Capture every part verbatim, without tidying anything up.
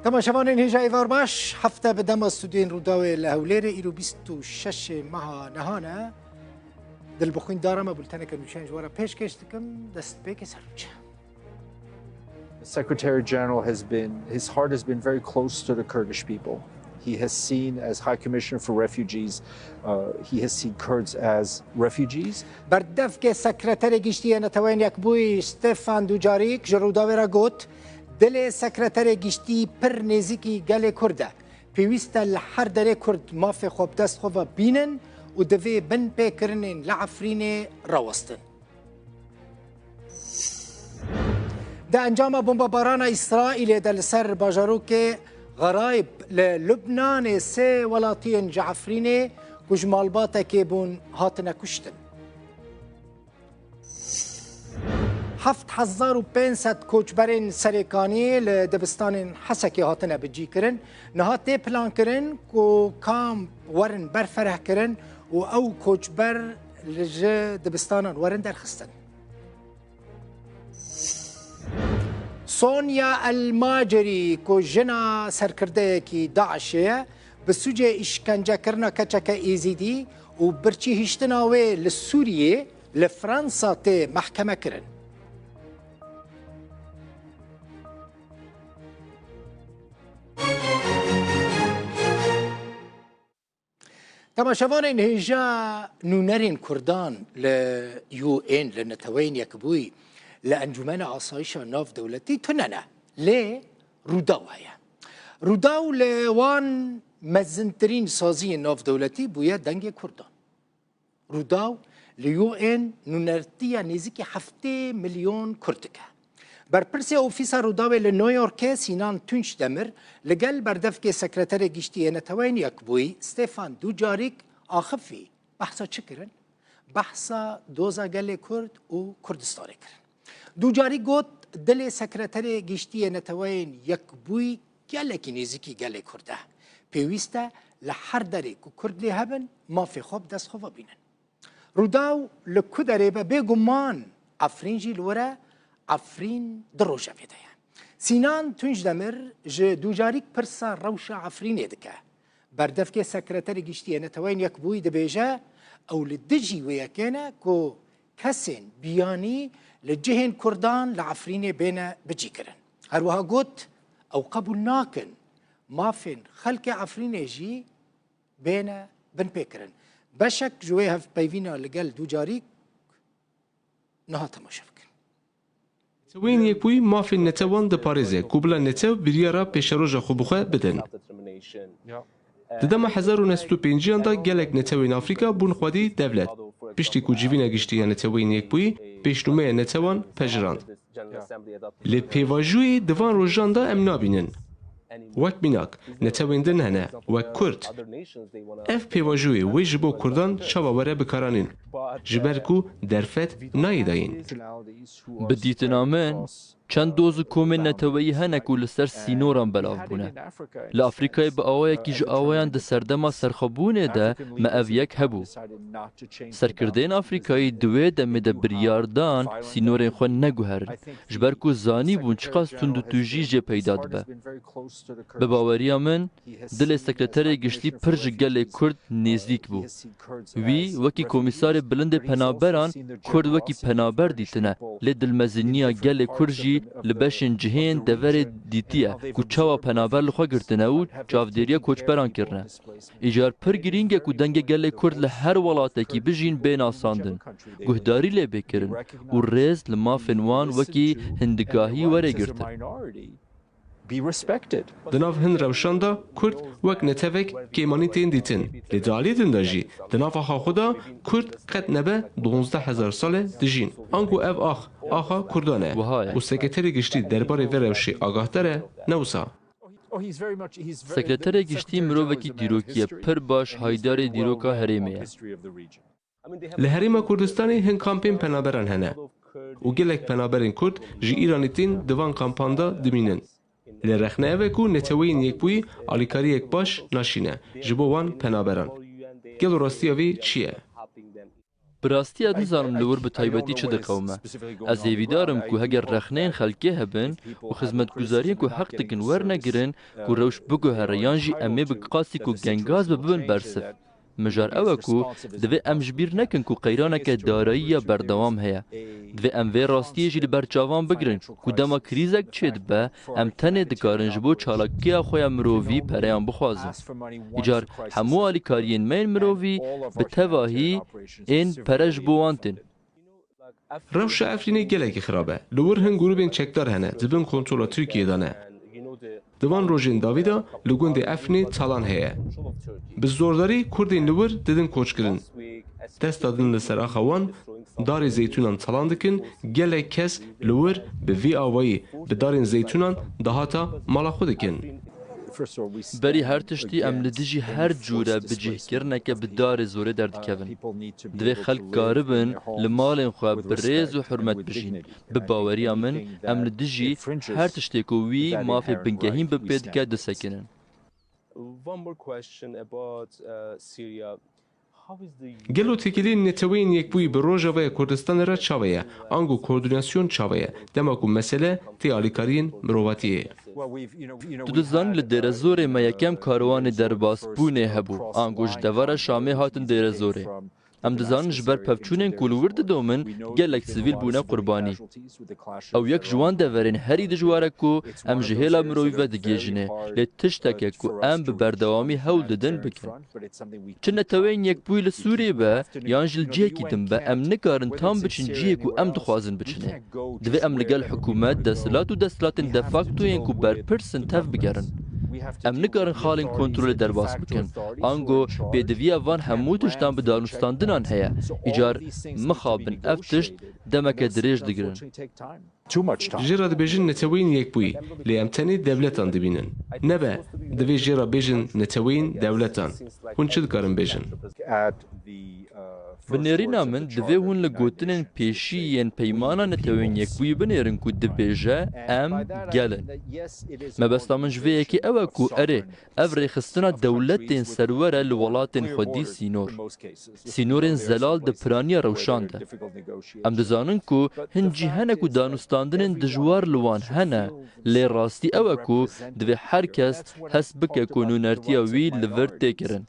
Temaşevanên hêja êvar baş, hefte bi dema stûdyoyên Rûdawê li Hewlêrê, îro bîst û şeş meha nihan e. Dilbixwîn dara me, bulteneke nûçeyan ji we re pêşkêş dikim, destpêkê ser nûçe. The Secretary General has been, his heart has been very close to the Kurdish people. He has seen, as High Commissioner for Refugees, uh, he has seen Kurds as refugees. Berdevkê Sekreterê Giştî yê Neteweyên Yekbûyî Stefan Dujarîk ji Rûdawê re got, dilê Sekreterê Giştî pir nêzîkî gelê Kurd e. Pêwîst e li her derê Kurd mafê xwe bi dest xwe ve bînin û divê binpêkirinên li Efrînê rawestin. Di encama bombebarana Îsraîlê de li ser bajarokê Xerayb li Lubnanê sê welatiyên ji Efrînê ku ji malbatekê bûn hatine kuştin. Heft hezar û pênc sed koçberên Serêkanî li dibistanên Hesekê hatine bicîkirin. Niha tê plankirin ku kamp werin berferehkirin û ew koçber li ji dibistanan werin derxistin. Sonya El Macirî, ku jina serkirdeyekî DAIŞê ye, bi sûcê îşkencekirina keçeke Êzîdî û birçîhiştina wê li Sûriyê, li Fransa tê mehkeme kirin. Temaşevanên hêja, nûnerên Kurdan li U N, li Neteweyên Yekbûyî, li Encûmena Asayişa Navdewletî tune ne. Lê Rûdaw heye. Rûdaw li wan mezintirîn saziyên navdewletî bûye dengê Kurdan. Rûdaw li U N nûnertiya nêzîkî heftê milyon Kurd dike. Berpirsê Ofîsa Rûdawê li New Yorkê Sînan Tunçdemir li gel berdevkê Sekreterê Giştî yê Neteweyên Yekbûyî Stefan Dujarîk axifî. Behsa çi kirin? Behsa doza gelê Kurd û Kurdistanê kirin. Dujarîk got, dilê Sekreterê Giştî yê Neteweyên Yekbûyî gelekî nêzîkî gelê Kurd e. Pêwîst e li her derê ku Kurd lê hebin, mafê xwe bi dest xwe ve bînin. Rûdaw li ku derê be, bêguman Efrîn jî li wir e, Efrîn di rojevê de ye. Sînan Tunçdemir ji Dujarîk pirsa rewşa Efrînê dike. Berdevkê Sekreterê Giştî yê Neteweyên Yekbûyî dibêje, ew li dijî wê yekê ne ku kesên biyanî li cihên Kurdan li Efrînê bêne bicîkirin. Her wiha got, ew qebûl nakin mafên xelkê Efrînê jî bêne binpêkirin. Beşek ji wê hevpeyvîna li gel Ducarîk niha temaşe bikin. Neteweyên Yekbûyî mafên netewan diparêze ku bila netew biryara pêşeroja xwe bi xwe bidin. Di dema hezar û neh sed û pêncî yan de gelek netewên Afrîka bûn xwedî dewlet. Piştî ku Civîna Giştî ya Neteweyên Yekbûyî pêşnûmeya netewan pejirand. Lê pêvajoyê di van rojan de em nabînin. Wek mînak, netewên din hene, wek Kurd. Ev pêvajoyê wê ji bo Kurdan çawa were bikaranîn? Ji ber ku derfet nayê dayîn. Bi dîtina min, çend doz û komên neteweyî hene ku li ser sînoran belav bûne. Li Afrîkayê bi awayekî ji awayan di serdema serxwebûnê de me ev yek hebû. Serkirdeyên Afrîkayî di wê demê de biryar dan sînorên xwe neguherin, ji ber ku zanîbûn çiqas tundûtûjî jê peyda dibe. Bi baweriya min, dilê Sekreterê Giştî pir ji gelê Kurd nêzîk bû. Wî wekî Komîsarê Bilindê Penaberan Kurd wekî penaber dîtine, lê dilmezîniya gelê Kurd jî li beşên cihên deverê dîtiye ku çawa penaber li xwe girtine û çavdêriya koçberan kirine. Îcar pir girîng e ku dengê gelê Kurd li her welatekî bijîn bê nasandin, guhdarî lê bê kirin û rêz li mafên wan wekî hindikahî were girtin. Di nav hin rewşan de Kurd wek netewek kêmanî tên dîtin, lê di alî din de jî di nav axa xwe de Kurd qet nebe duwazdeh hezar sal e dijîn. Anku ev ax, axa Kurdan e. Wiha ye. Û Sekreterê Giştî derbarê vê rewşê agahdar e, ne wisa? Sekreterê Giştî mirovekî dîrokî ye, pir baş haydarê dîroka herêmê ye. Li Herêma Kurdistanê hin kampên penaberan hene û gelek penaberên Kurd ji Îranê tên di van kampan de dimînin. Lê rexne ev e ku Neteweyên Yekbûyî alîkariyek baş naşîne ji bo wan penaberan. Gelo rastiya vê çi ye? Bi rastî ez nizanim li wir bi taybetî çi diqewime. Ez hêvîdar im ku heger rexneyên xelkê hebin û xizmetguzariyên ku heq dikin wernegirin, ku rewş biguhere yan jî em ê bi qasî ku gengaz be bibin bersiv. Mijar ew e ku divê em ji bîr nekin ku qeyraneke darayî ya berdewam heye. Divê em vê rastiyê jî li ber çavan bigirin ku dema krîzek çêdibe, em tenê dikarin ji bo çalakiya xwe ya mirovî pereyan bixwazin. Îcar hemû alîkariyên me yên mirovî bi tevahî ên pere ji bo wan tên. Rewşa Efrînê gelekî xirab e. Li wir hin grûbên çekdar hene, di bin kontrola Tirkiyê de ne. Di van rojên dawî de li gundê Efrînê talan heye. Bi zordarî Kurdên li wir didin koçkirin. Dest dadin li ser axa wan, darê zeytûnan talan dikin, gelek kes li wir bi vî awayî bi darên zeytûnan dahata mala xwe dikin. Berî her tiştî em li dijî her cûre bicihkirineke bi darê zorê derdikevin. Divê xelk karibin li malên xwe bi rêz û hurmet bijîn. Bi baweriya min, em li dijî her tiştê ku wî mafê bingehîn bi pê dike disekinin. One more question about, uh, Syria. Gelo têkiliyên Neteweyên Yekbûyî bi Rojavaya Kurdistanê re çawa ye? Ango koordinasyon çawa ye? Dema ku mesele tê alîkariyên mirovatiyê. Tu dizanî li Dêrezorê me yekem karwanê derbasbûnê hebû, ango ji devera Şamê hatin Dêrezorê. Em dizanin ji ber pevçûnên ku li wir didomin, gelek sivîl bûne qurbanî. Ew yek ji wan deverên herî dijwar e ku em ji hêla mirovî ve digihêjinê, lê tiştek e ku em bi berdewamî hewl didin bikin. Çi Neteweyên Yekbûyî li Sûriyê be yan jî li cihekî din be, em nikarin tam biçin cihê ku em dixwazin biçinê. Divê em li gel hikûmet, desthilat û desthilatên de facto yên ku berpirs in tev bigerin. Em nikarin xalên kontrolê derbas bikin. Ango pêdiviya van hemû tiştan bi danûstandinan heye. Îcar mixabin ev tişt demeke dirêj digirin. Jê re dibêjin Neteweyên Yekbûyî, lê em tenê dewletan dibînin. Nebe, divê jê re bêjin Neteweyên Dewletan. Hûn çi dikarin bêjin? Bi nêrîna min, divê hûn li gotinên pêşî yên Peymana Neteweyên Yekbûyî binêrin ku dibêje, em gel in. Mebesta min ji vê yekê ew e ku erê, ev rêxistina dewletên serwer e li welatên xwedî sînor. Sînorên zelal di piraniya rewşan de. Em dizanin ku hin cî hene ku danûstandinên dijwar li wan hene, lê rastî ew e ku divê her kes hest bike ku nûnertiya wî li vir tê kirin.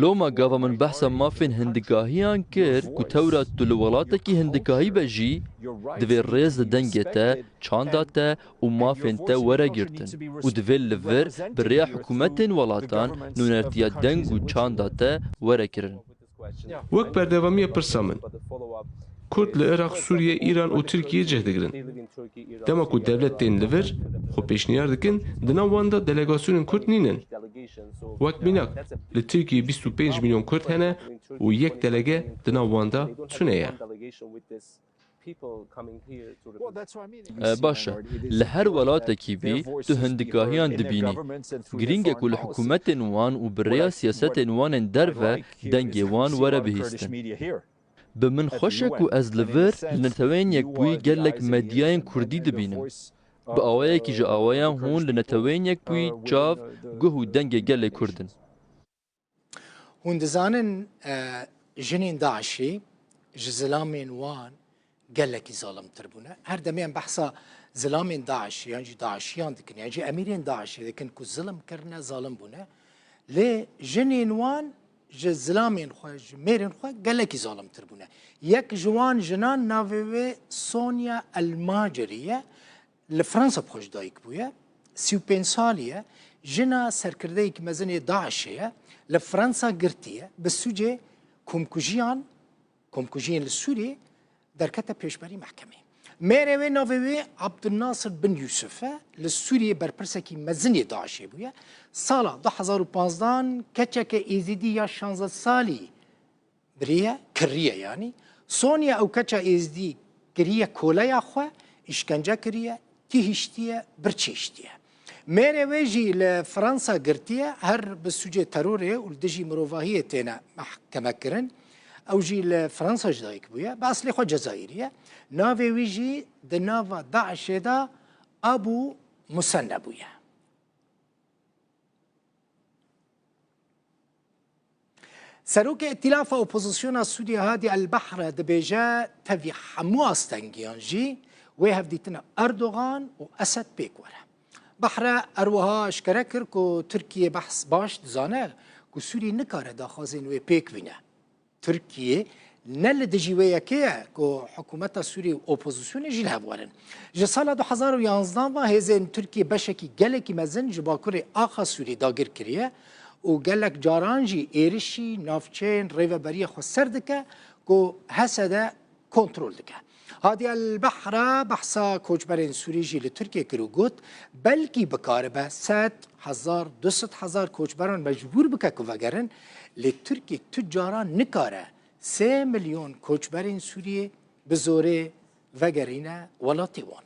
Loma gava min behsa mafên hindikahiyan kir ku tewra tu li welatekî hindikahî be jî, divê rêz li dengê te, çanda te û mafên te were girtin û divê li vir bi rêya hikûmetên welatan nûnertiya deng û çanda te were kirin. Wek berdewamiya pirsa min, Kurd li Iraq, Sûriye, Îran û Tirkiye cih digirin. Dema ku dewlet tên li vir, xwe pêşniyar dikin, di nav wan de delegasyonên Kurd nînin. Wek mînak, li Tirkiyê bîst û pênc milyon Kurd hene û yek delege di nav wan de tune ye. E, baş e. Li her welatekî bî, tu hindikahiyan dibînî. Girîng e ku li hikûmetên wan û bi rêya siyasetên wan ên derve dengê wan were bihîstin. Bi min xweş e ku ez li vir li Neteweyên Yekbûyî gelek medyayên kurdî dibînim. Bi awayekî ji awayan hûn li Neteweyên Yekbûyî çav, guh û dengê gelê kurd in. Hûn dizanin, e, jinên DAIŞê ji zilamên wan gelekî zalimtir bûne. Her demê em behsa zilamên DAIŞê yan jî DAIŞiyan dikin, yan jî emîrên DAIŞê dikin ku zilim kirine, zalim bûne. Lê jinên wan ji zilamên xwe, ji mêrên xwe gelekî zalimtir bûne. Yek ji wan jinan navê wê Sonya El Macirî ye. Li Fransa bi xwe ji dayik bûye. Sî û pênc salî ye. Jina serkirdeyekî mezinê DAIŞê ye. Li Fransa girtî ye. Bi sûcê komkujiyan, komkujiyên li Sûriyê derkete pêşberî mehkemê. Mêrê wê navê wê Abdulnasir bin Yusuf e. Li Sûriyê berpirsekî mezinê DAIŞê bûye. Sala du hezar û panzdan keçeke Êzidî ya şanzdeh salî biriye, kiriye yanî. Sonya ew keça Êzdî kiriye koleya xwe, îşkence kiriye, tihiştiye, birçîştiye. Mêrê wê jî li Fransa girtiye, her bi sûcê terorê û li dijî mirovahiyê têne mehkeme kirin. Ew jî li Fransa ji dayik bûye, bi eslê xwe Cezayirî ye. Navê wî jî di nava DAIŞê de Abu Musenne bûye. Serokê Îtîlafa Opozisyona Sûriyê Hadi El Bahre dibêje, tevî hemû astengiyan jî wê hevdîtina Erdogan û Esed pêk were. Bahre her wiha eşkere kir ku Tirkiye behs baş dizane ku Sûrî nikare daxwazên wê pêk bîne. Tirkiye ne li dijî wê yekê ye ku hikûmeta Sûrî û opozisyonê jî li hev werin. Ji sala du hezar û yanzdeh ve hêzên Tirkiye beşekî gelekî mezin ji bakurê axa Sûrî dagir kiriye û gelek caran jî êrişî navçeyên rêveberiya xweser dike ku H S D kontrol dike. Hadi El Behra behsa koçberên Sûrî jî li Tirkiye kir û got, belkî bikaribe sed, hezar, du sed hezar koçberan mecbûr bike ku vegerin, lê Tirkiye tu caran nikare sê milyon koçberên Sûriyê bi zorê vegerîne welatê wan.